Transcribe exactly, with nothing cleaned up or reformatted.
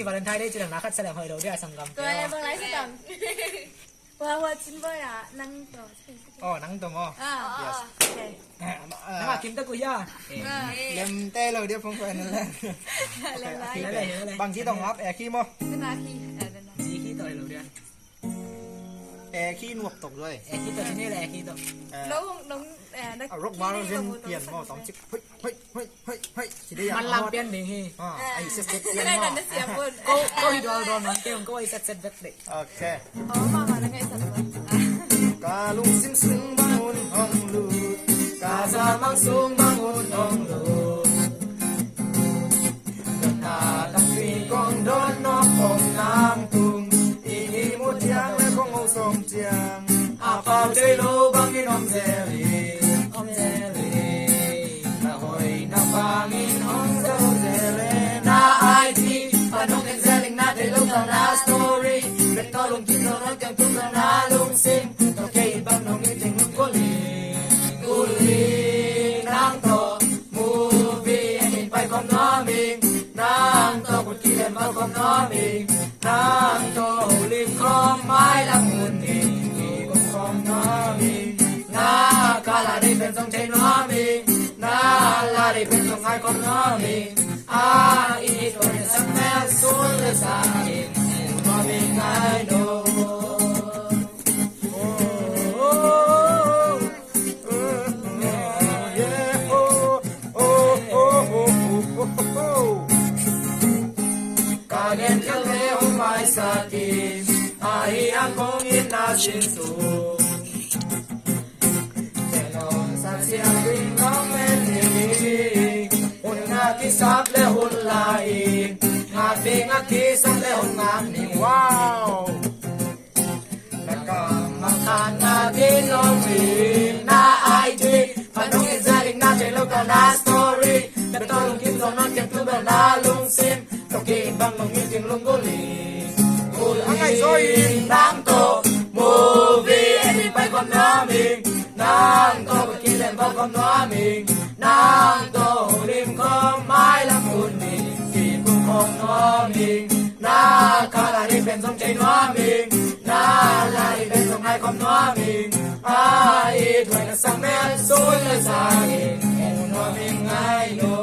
Valentine Day ci leng na khat sa leng hoih lo dia, sanggam. Tua leh bang lai sa tam. Hua, hua, cin boy ah, nang tawh. Oh, nang tawh maw? Ah. Yes. Okay. Nang a kim ta ku hia. Lem te lo dia phone ko en le. Lem lai. Bang khi tawh ngap, eh, khi maw? Dana khi. Eh, dana. G khi tawh lo dia. Eh, khi nuap tok rồi. Eh, khi tawh sini le, eh, khi tawh. Nong, nong, eh, na, a rock bar zin pian maw, tawm cik. Hoi, hoi, hoi, hoi, hoi. Ci dia. Man lam pian ding hi. Ah, ai set set pian maw. Ko, ko hi dol dol man te, ko ai set set bek ding. Okay. Ka lungsim sung bang un hong lut, ka za mang sung bang un hong lut. Ka na lam pi kong don nok kong nang tung, i hi mu tiang le kong ong song tiang. A pau tei lo bang in om zel hi, om zel hi. Na hoi na bang in om zel zel hi. Na ai ti pa nong en zel ing na tei lo ka na story. Vet to lung kim lo na kiang tung lo na lungsim. To kei bang nong i teng lung kuli. Kuli nang to movie en in pai kom nuam ing. Nang to kut kilem pai kom nuam ing. Nang to lim kom mai lam hun ding i kum kom nuam ing. Na ka la dei pen zong thei nuam ing. Na la dei pen zong ngai kom nuam ing. A i to ne sang mel sun le sa in nuam ing ngai no. Ka gen khel le hong maisak in, a hi a kong in na sin su. Sa siang ding nong men ni, hun na kisap le hun lai in, nga ding a kisap le hun ngam ni. Wow. Na kam a khan na din lo mi na ai ti. Panung in zaling na te lo ka na story. Na to lung kim zong na kem tu bel na lungsim. To kim bang lung in ting lung guli. Guli nang to movie en in pai kom nuam ing. Nang to kilem pai kom nuam ing. Nang to lim kom mai lam hun ding. Ki kum kom nuam ing. Na ka la dei pen zong thei nuam ing. Na la dei pen zong ngai kom nuam ing. A i tuai na sang mel sun le sa ing. En nuam ing ngai lo.